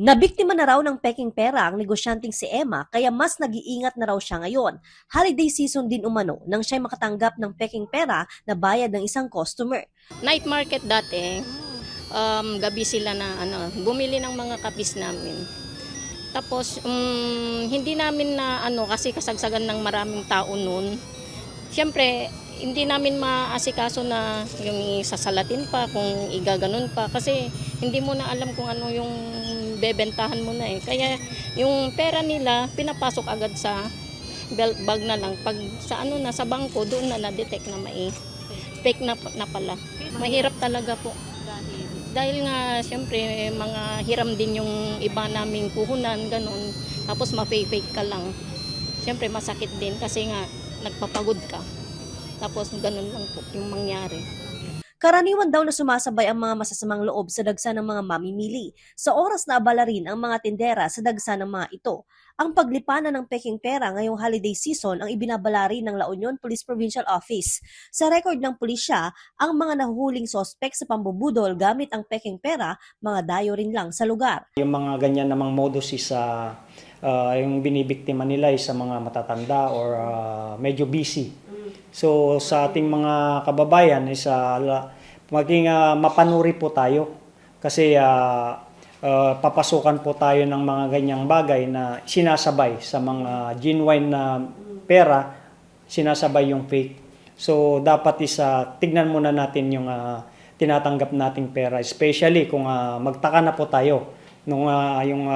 Nabiktima na raw ng pekeng pera ang negosyanteng si Emma kaya mas nag-iingat na raw siya ngayon. Holiday season din umano nang siya'y makatanggap ng pekeng pera na bayad ng isang customer. Night market dati, gabi sila na bumili ng mga kapis namin. Tapos hindi namin na kasi kasagsagan ng maraming tao noon. Siyempre, hindi namin maasikaso na yung sasalatin pa, kung igaganon pa. Kasi hindi mo na alam kung ano yung bebentahan mo na eh. Kaya yung pera nila, pinapasok agad sa belt bag na lang. Pag sa sa bangko, doon na na-detect na fake na pala. Mahirap talaga po. Dahil nga, siyempre, mga hiram din yung iba naming puhunan, ganun. Tapos ma-fake ka lang. Siyempre, masakit din kasi nga, nagpapagod ka. Tapos ganun lang po yung mangyari. Karaniwan daw na sumasabay ang mga masasamang loob sa dagsa ng mga mamimili. Sa oras na abala rin ang mga tindera sa dagsa ng mga ito. Ang paglipanan ng pekeng pera ngayong holiday season ang ibinabala rin ng La Union Police Provincial Office. Sa record ng pulisya, ang mga nahuhuling sospek sa pambubudol gamit ang pekeng pera, mga dayo rin lang sa lugar. Yung mga ganyan namang modus is yung binibiktima nila is sa mga matatanda or medyo busy. So sa ating mga kababayan is maging mapanuri po tayo kasi papasukan po tayo ng mga ganyang bagay na sinasabay sa mga genuine na pera, sinasabay yung fake. So dapat is tignan muna natin yung tinatanggap nating pera, especially kung magtaka na po tayo nung yung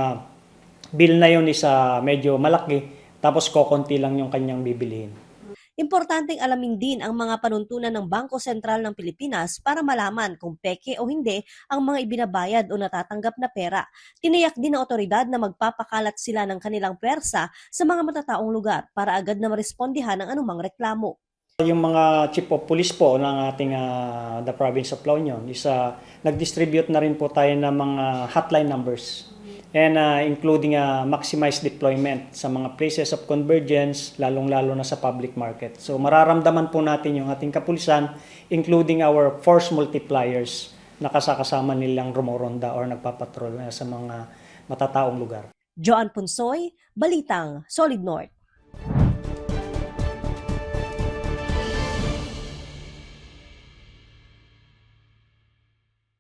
bill na yun is medyo malaki tapos kokonti lang yung kanyang bibilihin. Importanteng alamin din ang mga panuntunan ng Bangko Sentral ng Pilipinas para malaman kung peke o hindi ang mga ibinabayad o natatanggap na pera. Tiniyak din ng otoridad na magpapakalat sila ng kanilang pwersa sa mga matataong lugar para agad na marespondihan ang anumang reklamo. Yung mga chief of police po ng ating the province of La Union is nag-distribute na rin po tayo ng mga hotline numbers and including maximized deployment sa mga places of convergence, lalong-lalo na sa public market. So mararamdaman po natin yung ating kapulisan, including our force multipliers na kasama nilang rumoronda or nagpapatrol sa mga matataong lugar. Joan Punsoy, Balitang Solid North.